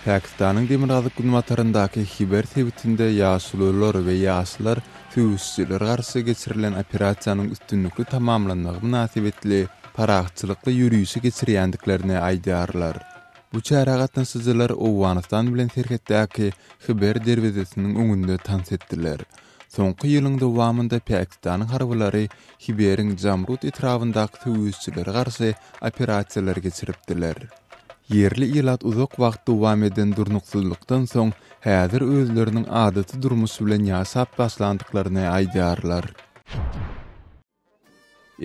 Pakistanyň demirgazyk-günbataryndaky Hiber sebitinde ýaşulular we ýaşlar söweşijilere garşy geçirilen operasiýanyň üstünlikli tamamlanmagy mynasybetli parahatçylykly ýörişi geçirýändiklerini aýdýarlar. Bu çärä gatnaşyjylar Owganystan bilen serhetdäki Hiber derwezesiniň öňünde tans etdiler. Soňky ýylyň dowamynda Pakistanyň harbylary Hiberiň Jamrud etrabyndaky söweşijilere garşy operasiýalar geçiripdiler. Ýerli ilat uzak wagt dowam eden durnuksyzlykdan soň häzir özleriniň adaty durmuş bilen ýaşap başlandyklaryny aýdýarlar.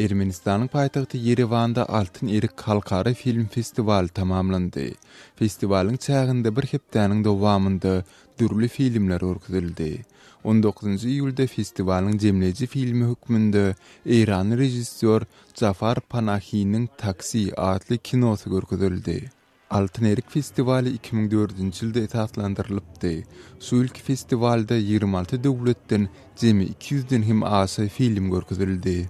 Ermenistanyň paýtagty Ýerewanda Altyn erik halkara film festiwaly tamamlandy. Festiwalyň çäginde bir hepdäniň dowamynda dürli filmler görkezildi. On dokuzynjy iýulda festiwalyň jemleýji filmi hökmünde eýranly režissýor Jafar Panahiniň Taksi atly kinosy görkezildi. Altyn erik festiwaly 2004-nji ýylda esaslandyrylypdy. Şu ýylky festiwalda 26 döwletden jemi 200-den hem aşa film görkezildi.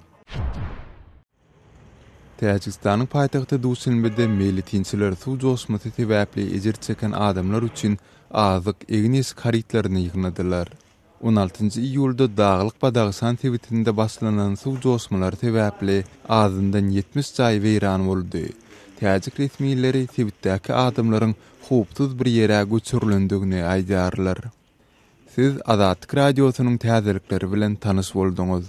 Täjigistanyň paýtagty Duşenbede meýletinçiler suw joşmasy sebäpli ejir çeken adamlar üçin azyk, egin-eşik harytlaryny ýygnadylar. On altynjy iýulda Daglyk Badagşan sebitinde başlanan suw joşmalary sebäpli azyndan 70 jaý weýran boldy. Täjik resmileri sebitdäki adamlaryň howpsuz bir ýere göçürilendigini aýdýarlar. Siz Azatlyk Radiosynyň täzelikleri bilen tanyş bolduňyz.